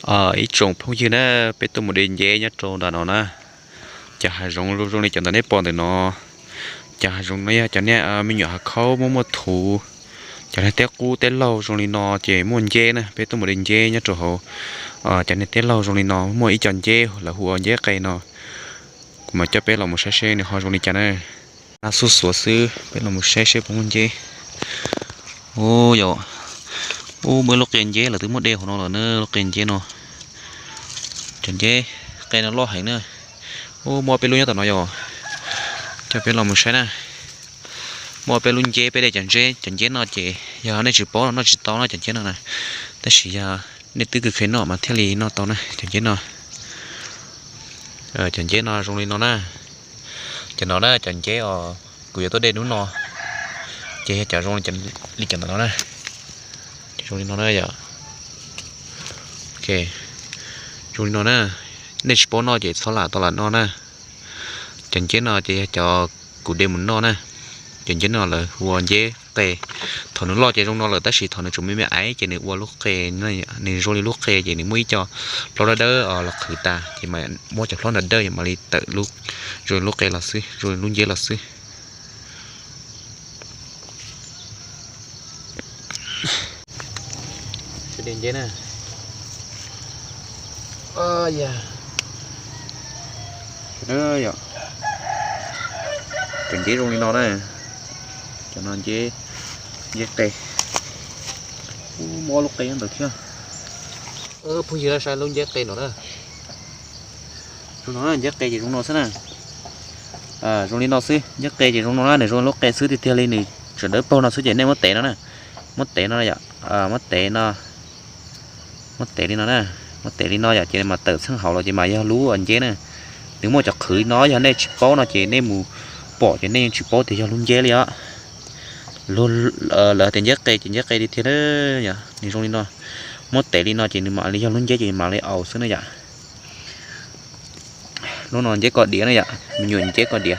Ib tsoom phooj ywg na, peb tuaj mus de nceb nyob rau nram no na. Cov hav zoov zoo li cov ntawm nej pom ntawm no, cov hav zoov no yog cov niag me nyuam hav khaub muaj muaj thuv. Cov niag teb qub teb laug zoo li no ces muaj nceb na, peb tuaj mus de nceb nyob rau hauv cov niag teb laug zoo li no muaj ib co nceb lawv hu ua nceb qe no. Kuv mam coj peb los mus saib seb nws ho zoo li cas na. Nag xuj xuav xwb, peb los mus saib seb puas muaj nceb. Ub yom, ub muaj ib lub qe nceb lawv twb muab de hauv no lawm na, lub qe nceb no. Cov nceb qe no loj heev na. Ub muaj peb lub nyob tom no yom, coj peb los mus saib na. Muaj peb lub nceb, peb de cov nceb, cov nceb no ces yog nej tsis paub no noj tsis tau no cov nceb no na. Tab sis yog nej twb kheev noj mas thiaj li noj tau na cov nceb no. Cov nceb no zoo li no na. Cov no na cov nceb os kuv yuav tuaj de hnub no, ces yog cov zoo li cov ntawm no na. Cov zoo li no na yom. Ok, zoo li no na. Nej tsis paub noj ces txhob lam tau lam noj na. Cov nceb no ces yog cov kuv de mus noj na. Cov nceb no lawv hu ua nceb qe. Thaum nws loj ces zoo no lawm tab sis thaum nws tseem me me aiv ces nws ua lub qe, nws zoo li lub qe ces nws muaj ib co plaub dawb dawb los qhwv tas ces mas muab cov plaub ntawd dawb mam li tawm zoo li lub qe los xwb, zoo li lub nceb los xwb. Nceb na. Cov nceb zoo li no na. Cov no nceb, nceb qe. Ub muaj ob lub qe nyob ntawd thiab. Phooj ywg, saib lub nceb qe no na. Zoo no, nceb qe ces zoo no xwb na. Zoo li no xwb, nceb qe ces zoo no na, nws zoo lub qe xwb tiag tiag li, nws tseem dawb paug no xwb ces nej muab tev no na. Muab tev no yom, muab tev no, muab tev li no na, muab tev li no yom, ces mas tawm txheej hauv los ces mas yog lub nceb na. Nws muaj cov qhwv no, yog nej tsis paub no ces nej mus pom ces nej yeej tsis paub tias yog lub nceb li os. Lawv tias nceb qe ces nceb qe tiag tiag na yom, nws zoo li no. Muab tev li no ces nws mam li yog lub nceb ces mam li aus xwb na yom. Lub no nceb koj diav na yom, me nyuam nceb koj diav.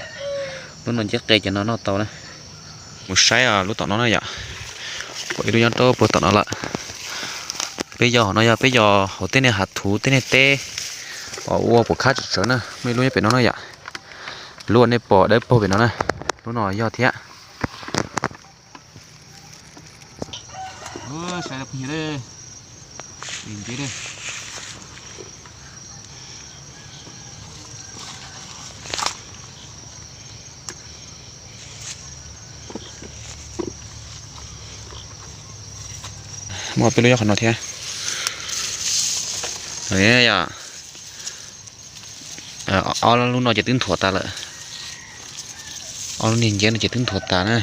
Lub no nceb qe ces no noj tau na. Mus saib lub tom no na yom. Pom ib lub nyob rau puag tom no lawm. Peb yog hauv no yog peb yog hauv tej niag hav thuv tej niag teb uas ua puas khab tsawv tsawv na, muaj ib lub nyob pem no na yom. Lub uas nej pom dawb paug pem no na, lub no yog thiab. Saib phooj ywg, muaj peb lub nyob qhov no thiab. Yog ob lub no ces twb nthuav tas lawm. Ob lub niag nceb no ces twb nthuav tas na.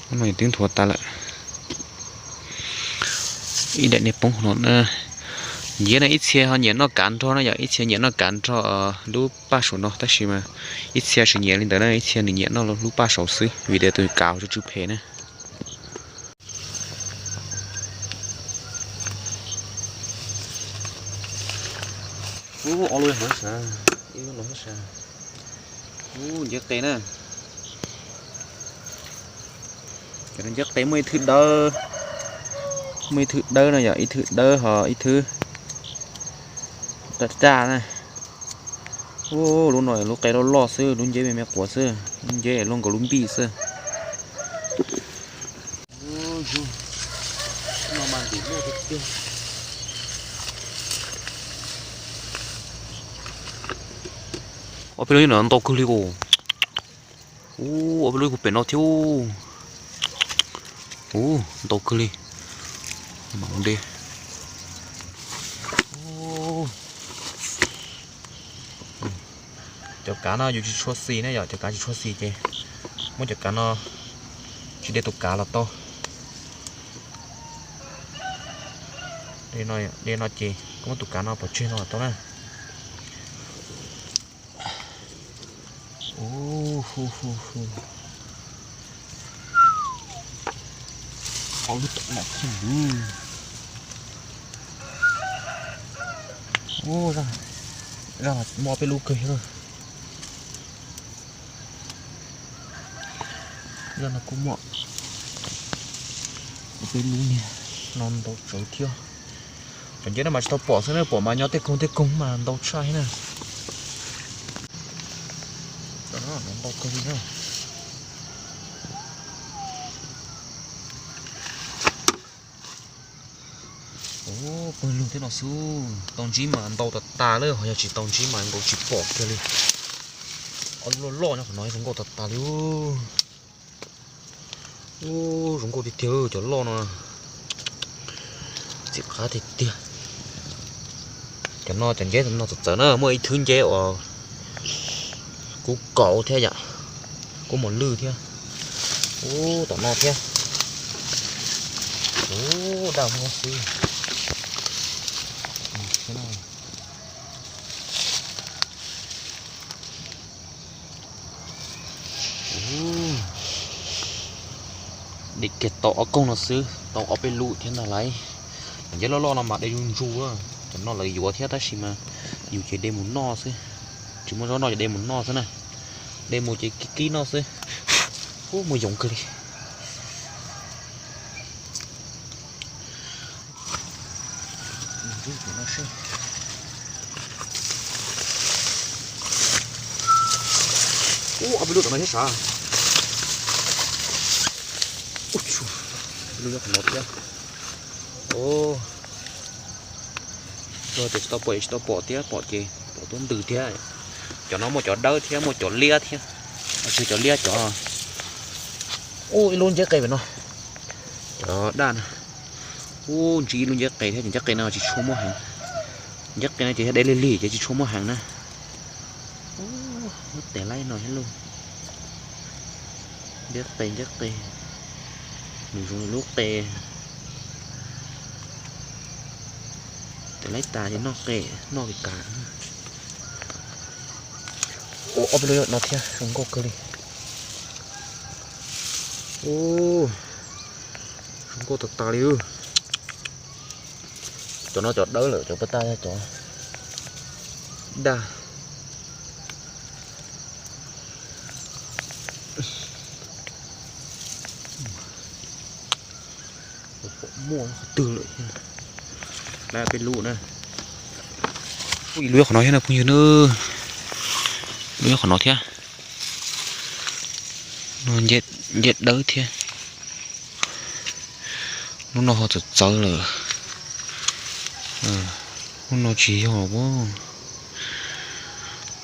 Lub no twb nthuav tas lawm. Ib daim niag poob no na. Nceb no ib txhia ho nyiam noj kav nrog na yom, ib txhia nyiam noj kav nrog lub paj saum no tab sis mas ib txhia tsis nyiam li ntawd na, ib txhia nws nyiam noj lub paj saum xwb vim tias tus kav tsw tsw phem na. Ub, ob lub no, ib lub no. Ub, nceb qe na. Cov nceb qe muaj ib thwv dawb, muaj ib thwv dawb no yom, ib thwv dawb ho ib thwv raj raj na. Ub, lub no lub qe loj loj xwb, lub nceb me me quav xwb, lub nceb loj nkaus lub npij xwb. Ob peb lub no ntau kawg li os. Ub, ob peb lub kuv pem no thiab. Ub, ntau kawg li. Mam mus de. Cov kav no yus tsis tshua xis na yom, cov kav tsis tshua xis ces muab cov kav no, tsis de tus kav los tau. De no ces koj muab tus kav no pov tseg no los tau na. Ub, lub tom no thiab. Ub, zaj no muaj peb lub kawg thiab. Zaj no kuj muaj. Mus Peb lub niag no ntau tsawv thiab. Cov nceb no mas tsis tau pom xwb na, pom mas nyob tej koog tej koog mas ntau tshaj thiab na. Ntau kawg li na. Ub, pawg lug thiab no xwb, tau ntsib mas ntau tas tas lawm, ho yog tsis tau ntsib mas nkaus tsis pom kiag li. Ob lub loj loj nyob qhov no zoo nkauj tas tas li. Ub, zoo nkauj tiag tiag cov loj no. Txiv qab tiag tiag. Cov no cov nceb no txawv txawv na, muaj ib thwb nceb uas kuj kaus thiab yom, kuj mos lwj thiab. Ub, tom no thiab. Ub, daj muag xwb. Dim kiag tau ob koog no xwb, tau ob peb lub thiab ntag lauj. Cov nceb loj loj no mas de zuj zus, cov no lawv yuav thiab tab sis mas yus ces de mus noj xwb. Tsis muaj zaub noj ces de mus noj xwb na. De mus ces kib kib noj xwb. Ub, muaj yoov kawg li. Ub, ob peb lub tom no thiab sav. Ub, lub nyob qhov no thiab. Luag tias tsis tau pom, tsis tau pom thiab, pom ces pom tuab ntws thiab. Cov no muaj cov dawb thiab muaj cov liab thiab. Tsis cov liab cov. Ub, ib lub nceb qe pem no. Cov daj na. Ub, ntsib ib lub nceb qe thiab, ces nceb qe no tsis tshua muaj heev. Nceb qe no ces yog de lig lig ces tsis tshua muaj heev na. Ub, lub tes laib no thiab lauj. Nceb qe, nceb qe. Nws zoo li lub qe. Tes laib tas ces noj qe, noj li kas. Ub, ob peb lub no thiab, zoo nkauj kawg li. Ub, zoo nkauj tas tas li. Cov no cov dawb lawm, cov puag ta yog cov daj. Pom muaj qhov twg lawm thiab. Lab peb lub na. Ub, ib lub nyob qhov no thiab na phooj ywg na. Lub nyob qhov no thiab. No nceb dawb thiab. Lub no ho txawv txawv lawm. Lub no tsis yog.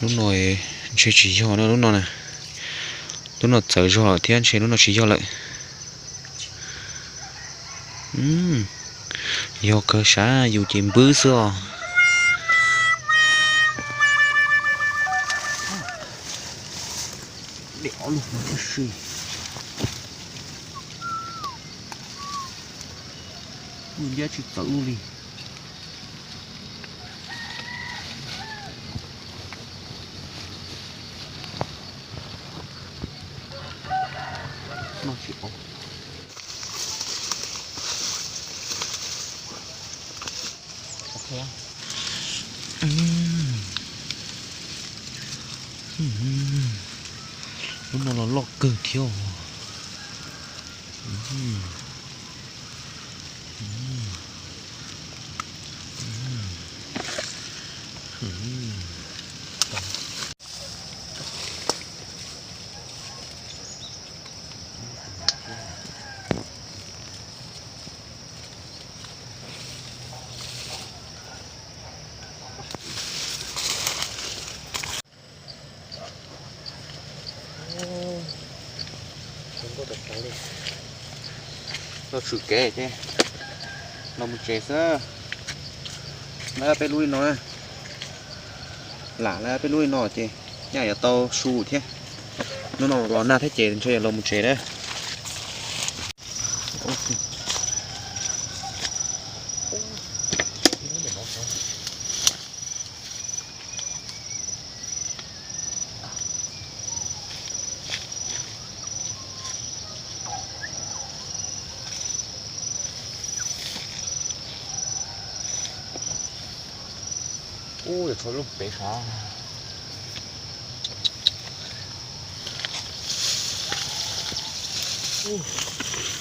Lub no ntshe tsis yog na lub no na. Lub no txawv zog lawm thiab ntshe lub no tsis yog lawm. Yog kawg sav, yus ces npwb xwb os. Dej ob lub no thiab si. Lub nceb tsis txawv ua luaj li. Noj tsis tau. Lub no los loj kawg thiab. Los tshwm kev ces los mus tsev xwb. Lawv peb lub li no, lam lawv peb lub li no ces nyaj yuav tau su thiab. Hnub no los nag thiab ces ntshe yuav los mus tsev na. Ub, yog tshuav lub pem sav.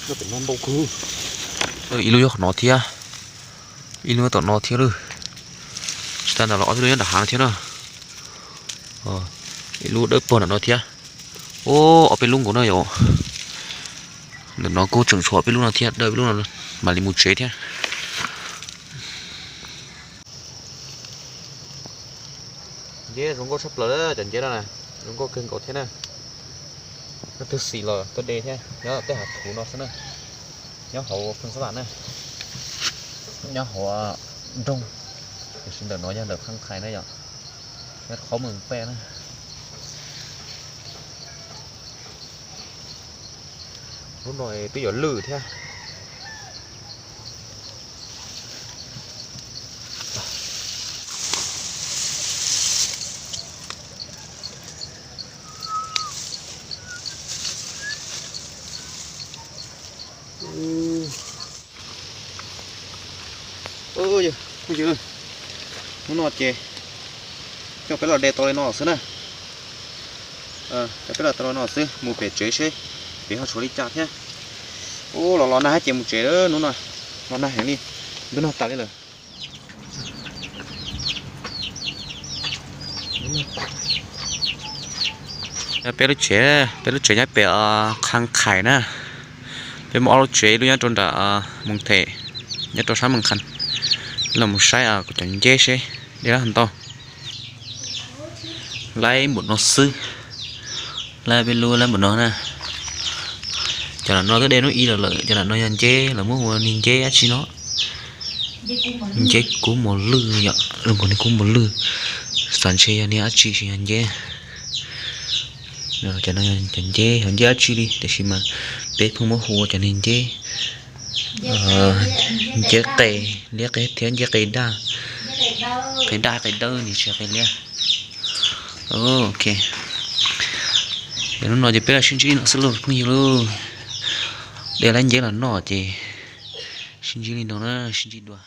Lub pem no ntau kawg. Ib lub nyob qhov no thiab, ib lub nyob tom no thiab lawm. Tsis tas ntawd los ob peb lub nyob nram hav no thiab na. Ib lub dawb paug nram no thiab. Ob peb lub nkaus na yom. Ntawm no kuj tseem tshuav peb lub no thiab, dawb peb lub no, mam li mus tsev thiab. Nceb zoo nkauj tshaj plaws cov nceb no na, zoo nkauj kawg nkaus thiab na. Leej twg xis los tuaj de thiab, nyob tej hav thuv no xwb na, nyob hauv Phoos Xab Vam na, nyob hauv nroog, tiam sis ntawm no yog ntawm Khaj Khais na yom, nyob qhov Mees Pej na. Lub no twb yuav lwj thiab. Hnub no ces coj peb los de tau li no xwb na. Coj peb los tau li no xwb, mus pem tsev seb pem ho tshuav li cas thiab. Ub, los los nag ces mus tsev, hnub no los nag heev li, ntuj nag tas li lawm. Peb lub tsev, peb lub tsev nyob pem Khaj Khais na. Peb muaj ob lub tsev, ib lub nyob rau nram Moos Them, nyob rau sab Moos Khas. Los mus saib kuv cov nceb seb de lab ntau. Laib npaum no xwb, laib peb lub laib npaum no na. Cov lam no twb de hnub ib los lawm, cov lam no yog nceb, lawv muab hu ua niag nceb dab tsi no. Nceb kub mos lwj yom, zoo nkaus niag kub mos lwj, xav ntshe yog niag dab tsi tsis yog nceb. Cov no yog cov nceb, yog nceb dab tsi li, tiam sis mas peb pheej muab hu ua cov niag nceb, nceb qe liab thiab nceb qe daj, qe daj qe dawb, nws tsis qe liab. Ok, hnub no ces peb los sib ntsib no xwb lauj phooj ywg lauj. De lab nceb los noj ces sib ntsib li no na, sib ntsib dua.